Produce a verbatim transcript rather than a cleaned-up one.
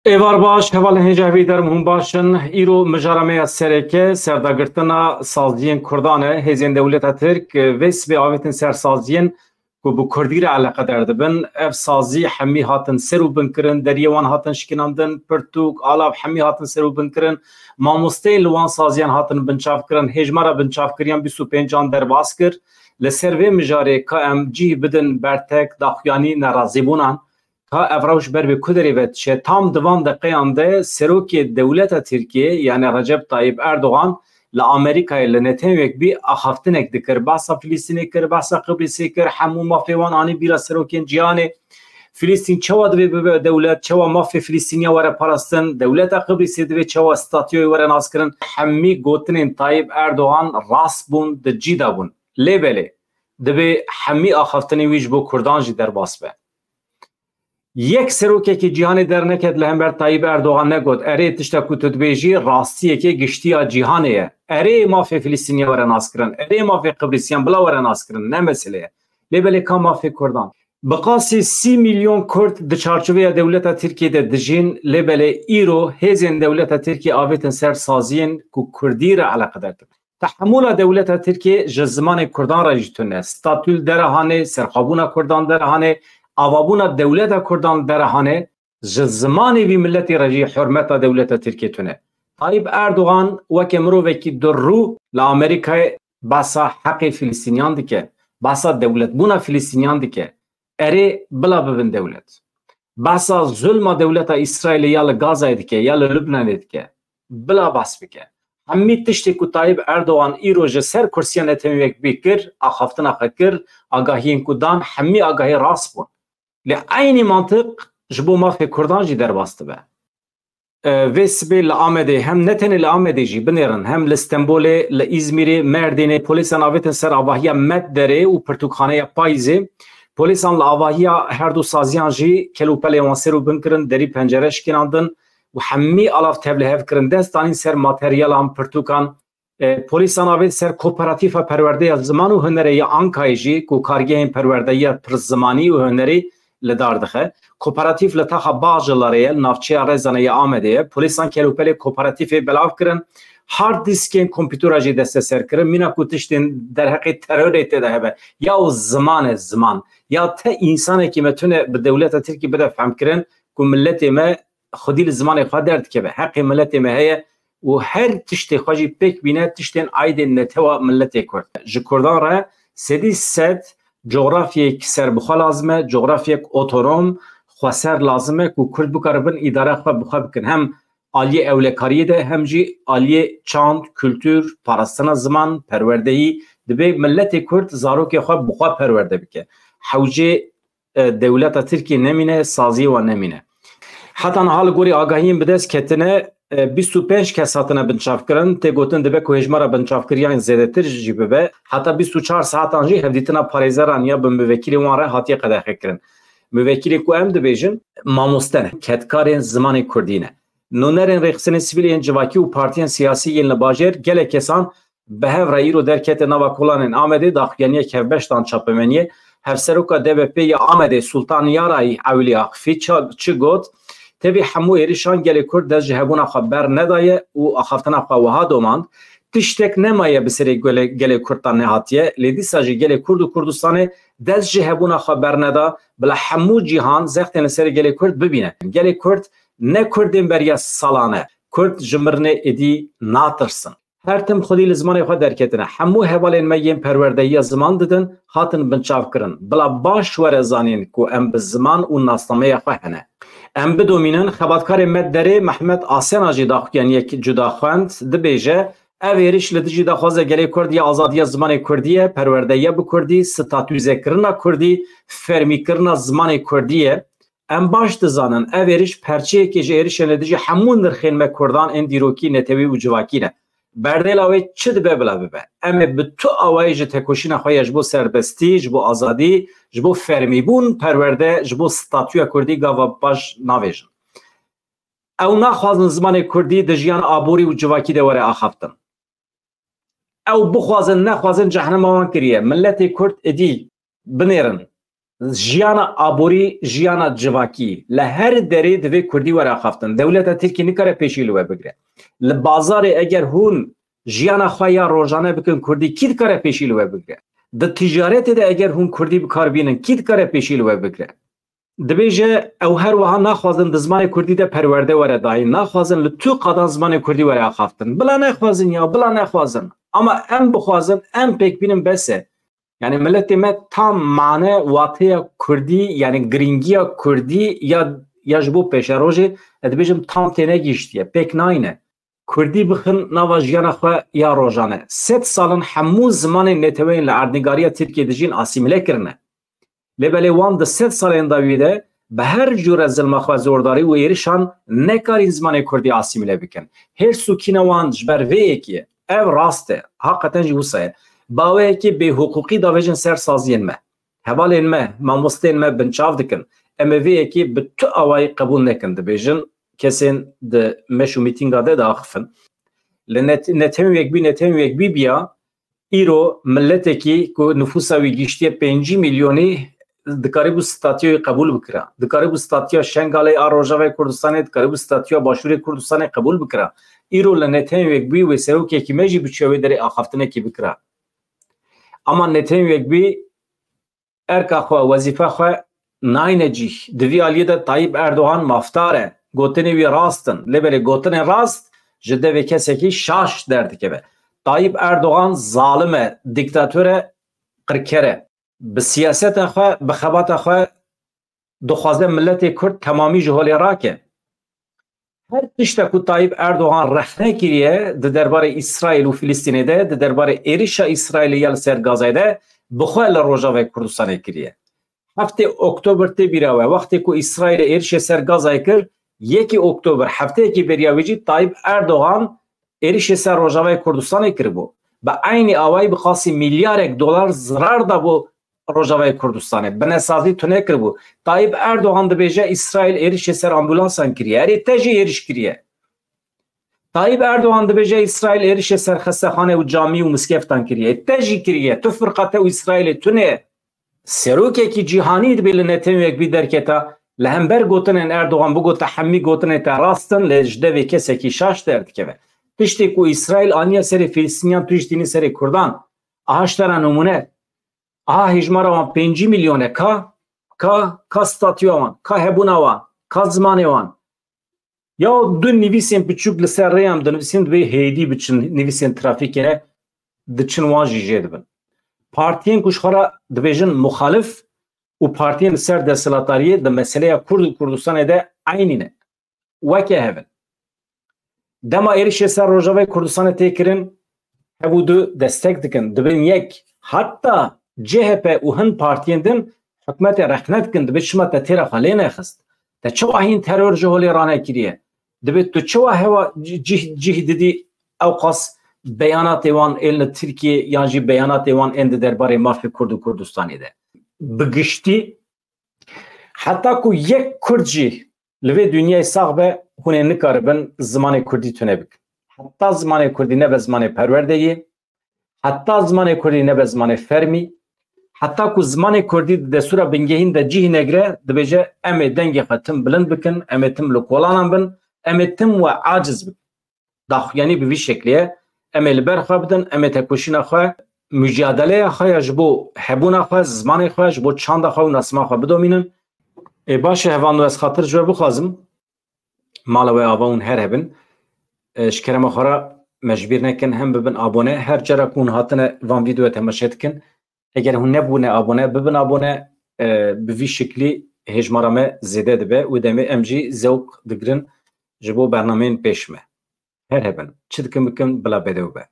Êvar baş, hevalên hêja hevî derm hûn baş in. Îro mijara me ya sereke serdagirtina saziyên Kurdan e. Hêzên dewleta Tirk vê sibê avêtin ser saziyên ku bi Kurdî re eleqedar dibin. Ev sazî hemî hatin ser û bin kirin, deriyê wan hatin şikînandin, pirtûk, alav hemî hatin ser û bin kirin. Mamosteyên li wan saziyan hatin binçav kirin. Hêjmara binçavkiriyan bîst û pêncan derbas kir. Li ser vê mijarê ka em cih bidin bertek, daxuyanî, nerazîbûnan. Ka ev rewş ber bi ku derê ve diçe? Tam di van deqeyan de serokê dewleta Tirkiyê, yani Recep Tayyip Erdogan, li Amerîkayê li Netanyahû yek bî axaftinek dikir. Behsa Filistînê kir, behsa Qibrîsê kir, hemû mafê wan anî bîra serokên cîhanê. Filistîn çawa divê bibe dewlet, çawa mafê Filistîniya were parastin, dewleta Qibrîsê divê çawa statûyê were naskirin. Hemî gotinên Tayyip Erdogan rast bûn, di cî de bûn. Lê belê, divê hemî axaftinên wî ji bo Kurdan jî derbas be. Yek serokekî cîhanê derneket li hember Tayyip Erdogan negot, erê, tişta ku tu dibêjî rastiyeke giştî ya cîhanê ye. Erê, mafê Filistîniya were naskirin. Erê, mafê Qibrîsiyan bila were naskirin. Ne mesele ye. Lê belê ka mafê Kurdan? Bi qasî sî milyon Kurd di çarçoveya dewleta Tirkiyê de dijîn, lê belê îro hêzên dewleta Tirkiyê avêtin ser saziyên ku Kurdî re eleqedar dibin. Tehemûla dewleta Tirkiyê ji zimanê Kurdan re jî tune. Statû li dera hanê, serxwebûna Kurdan dera hanê, avabûna dewleta Kurdan dera hanê, ji zimanê vî miletê re jî hurmeta dewleta Tirkiyê tune. Tayyip Erdogan weke mirovekî durrû li Amerîkayê behsa heqê Filistîniyan dike, behsa dewletbûna Filistîniyan dike. Erê, bila bibin dewlet. Behsa zulma dewleta Îsraîlê ya li Gazayê dike, ya li Lubnanê dike. Bila behs bike. Hemî tiştê ku Tayyip Erdogan îro ji ser kursiya Netanyahû yek bî kir, axaftina xwe kir, agahiyên ku dan, hemî agahî rast bûn. Lê eynî mantiq ji bo mafê Kurdan jî derbas dibe. E, vê sibê li Amedê, hem ne tenê li Amedê jî, binêrin, hem li Stenbolê, li Îzmîrê, Merdînê, polîsan avêtin ser avahiya Met Derê û pirtûkxaneya Payîzê. Polîsan li avahiya her du saziyan jî kel û pelên wan ser û bin kirin, derî pencere şikînandin û hemî alav tevlihev kirin, dest danîn ser materyalan, pirtûkan. E, polîsan avêt ser Kooperatîfa Perwerdeya Ziman û Hunerê ya Ankayê jî, ku kargehên perwerdeyiya pir zimanî û hunerî li dar dixe. Kooperatîf li taxa Bağcılarê ye, li navçeya Rezanê ya Amedê ye. Polîsan kel û pelê kooperatîfê belav kirin. Hard diskên kompûtera jî desteser kirin. Mîna ku tiştên derheqê terorê tê de hebe. Ya û ziman e, ziman. Ya te însanekî me tune bi dewleta Tirkî bide fehmkirin ku miletê me xwedî li zimanê xwe derdikeve. Heqê miletê me heye û her tiştê xwe jî pêk bîne, tiştên aîdên netewa miletê Kurd. Ji Kurdan re sedî sed cografyek serbixwe lazim e, cografyek otonom, xweser lazim e ku Kurd bikaribin îdara xwe bi xwe bikin. Hem aliyê ewlekariyê de, hem jî aliyê çand, kultur, parastina ziman, perwerdeyî, dibê miletê Kurd zarokê xwe bi xwe perwerde bike. Hewcê e, dewleta Tirkiyê nemîne, saziyê wan nemîne. Heta niha li gorî agahiyên bi dest ketine, e, bîst û pênc kes hatine binçavkirin. Tê gotin dibe ku hêjmara binçavkiriyan zêdetir jî bibe. Heta bîst û çar saetan jî hevdîtina parêzeran ya bi muvekîlên wan re hatiye qedexekirin. Muvekîlên ku em dibêjin, mamoste ne, kedkarên zimanê Kurdî ne. Nûnerên rêxistinên sivîl yên civakî û partiyên siyasî yên li bajêr gelek kesan bi hev re îro derkete nava kolanên Amedê, daxuyaniyek hevbeş dan çapemeniyê. Hevseroka D B P ya Amedê Sultan Yarayî Ewlî Aqifî ça-, çi got? Tevî hemû êrişan gelê Kurd dest ji hebûna xwe bernedaye û axaftina xwe wiha domand. Tiştek nemaye bi serê gelê, gelê Kurd de nehatiye, lê dîsa jî gelê Kurd û Kurdistanê dest ji hebûna xwe berneda, bila hemû cîhan zextên li serê gelê Kurd bibîne. Gelê Kurd ne Kurdên beriya salan e. Kurd ji mirinê êdî natirsin. Her tim xwedî li zimanê xwe derketine. Hemû hevalên me yên perwerdeyiya ziman didin, hatin binçavkirin. Bila baş were zanîn ku em bi ziman û nasnameya xwe hene. Em bidomînin, xebatkarê Met Derê Mehmet Asena jî daxuyaniyek cuda xwend, dibêje, ev êriş li dijî daxwaza gelê Kurd ya azadiya zimanê Kurdî ye, perwerdeyiya bi Kurdî, statûzekirina Kurdî, fermîkirina zimanê Kurdî ye. Em baş dizanin, ev êriş perçeyekê ji êrişên li dijî hemû nirxên me Kurdan ên dîrokî, netewî û civakî ne. Berdêla wê çi dibe bila bibe. Em ê bi tu awayî ji tekoşîna xwe ya ji bo serbestî, ji bo azadî, ji bo fermîbûn, perwerde, ji bo statûya Kurdî gava baş navêjin. Ew naxwazin zimanê Kurdî di jiyana aborî û civakî de were axaftin. Ew bixwazin, nexwazin cehnema wan kiriye. Miletê Kurd êdî binêrin. Jiyana aborî, jiyana civakî, li her derê divê kurdî were axaftin. Dewleta Tirkî nikare pêşî li we bigire. Li bazarê eger hûn jiyana xwe ya rojane bikin kurdî, kî dikare pêşî li we bigire? Di ticaretê de eger hûn kurdî bi kar bînin, kî dikare pêşî li we bigire? Dibêje, ew her wiha naxwazin di zimanê kurdî de perwerde were dayîn, naxwazin li tu qadan zimanê kurdî were axaftin. Bila nexwazin ya, bila nexwazin. Ama em bixwazin, em pêk bînin bes e. Yani miletê me tam mane, wateya kurdî, yani girîngiya kurdî ya, ya ji bo pêşerojê, ez dibêjim tam tênegihiştiye, pêk nayne. Kurdî bixin nava jiyana xwe ya rojane. Sed sal in hemû zimanên neteweyên li erdnîgariya Tirkiyê dijîn asîmîle kirine. Lê belê wan di sed salên dawî de bi her cûre zilma xwe, zordarî û êrişan nekarîn zimanê kurdî asîmîle bikin. Hêrs û kîna wan ji ber vê yekê ye. Ev rast e. Heqeten jî wisa ye. Bi awayekî bêhiqûqî davêjin ser saziyên me. Hevalên me, mamosteyên me binçav dikin. Em ê vê yekê bi tu awayî qebûl nekin, dibêjin kesên di meş û mîtînga de diaxifin. Li net-, netewên yekbî, netewên yekbî biya, îro miletekî ku nifûsa wî gihiştiye pêncî milyonî dikarîbû statûyê qebûl bikira. Dikarîbû statûya Şengalê a Rojavayê Kurdistanê, dikarîbû statûya Başûrê Kurdistanê qebûl bikira. Îro li netewên yekbî wê serokekî me jî biçiya wê derê axaftinekî bikira. Ama netewên yekbî erka xwe, wezîfa xwe nayne cîh. Di vî aliyê de Tayyip Erdogan mafdar e. Gotinê wî rast in. Lê belê gotinên rast ji devê kesekî şaş derdikeve. Tayyip Erdogan zalim e, dîktator e, qirker e. Bi siyaseta xwe, bi xebata xwe dixwaze miletê Kurd temamî ji holê rake. Her tişta ku Tayyip Erdogan rexne kiriye di derbarê Îsraîl û Filistînê de, di derbarê êrişa Îsraîlê ya li ser Gazayê de, bi xwe li Rojavayê Kurdistanê kiriye. Heftê Oktober tê bîra we, wextê ku Îsraîlê êrişê ser Gazayê kir, yekê Oktober, hefteyekî beriya wê jî Tayyip Erdogan êrişê ser Rojavayê Kurdistanê kiribû. Bi eynî awayî bi qasî milyarek dolar zirar dabû Rojavayê Kurdistanê. Binesazî tune kiribû. Tayyip Erdogan dibêje Îsraîl êrişê ser ambulansan kiriye. Erê te jî êriş kiriye. Tayyip Erdogan dibêje Îsraîl êrişê ser xestexane û camî û miskeftan kiriye. Te jî kiriye. Tu firqa te û Îsraîlê tune. Serokekî cîhanî dibê li netewên yekbî derketa, li hember gotinên Erdogan bigota hemî gotinên te rast in, lê ji devê kesekî şaş derdikeve. Tiştê ku Îsraîl aniye serê Filistîniyan, tu jî tînî serê Kurdan. Aha ji te re nimûne. Aha hêjmara wan pêncî milyon e. Ka, ka, ka statûya wan, ka hebûna wan, ka zimanê wan. Ya du nivîsên piçûk li ser rêya em dinivîsin, divê hêdî biçin, nivîsên trafîkê ne, diçin wan jî jê dibin. Partiyên ku ji xwe re dibêjin muxalif û partiyên li ser desthilatdariyê di meseleya Kurd û Kurdistanê de eynî ne. Weke hev in. Dema êrişê ser Rojavayê Kurdistanê tê kirin, hev û du destek dikin, dibin yek. Heta C H P û hin partiyên din hikûmetê rexne dikin, dibê çima te têra xwe lê nexist? Te çawa hîn teror ji holê ranekiriye? Dibê tu çawa hewa cih, cih didî ewqas beyanatê wan ên li Tirkiyê yan jî beyanatê wan ên di derbarê mafê Kurd û Kurdistanê de? Bi giştî, heta ku yek Kurd jî li vê dinyayê sax be, hûn ê nikaribin zimanê Kurdî tune bikin. Heta zimanê Kurdî nebe zimanê perwerdeyê, heta zimanê Kurdî nebe zimanê fermî, heta ku zimanê Kurdî di destûra bingehîn de cih negire, dibêje, em ê dengê xwe tim bilind bikin, em ê tim li kolanan bin, em ê tim we aciz bikin. Daxuyanî bi vî şeklî ye. Em ê li ber xwe bidin, em ê tekoşîna xwe, mucadeleya xwe ya ji bo hebûna xwe, zimanê xwe, ji bo çanda xwe û nasima xwe bidomînin. Ê baş e, hevalno, ez xatir ji we bixwazim. Mala we ava hûn her hebin. E, ji kerema xwe re me ji bîr nekin, hem bibin abone. Her cara ku hûn hatine van vîdeoya temaşe dikin, eger hûn nebûne abone, bibin abone. E, bi vî şiklî hêjmara me zêde dibe û demê em jî zewq digirin ji bo bernameyên pêş me. Her hebin. Çi dikin bikin, bila bedew be.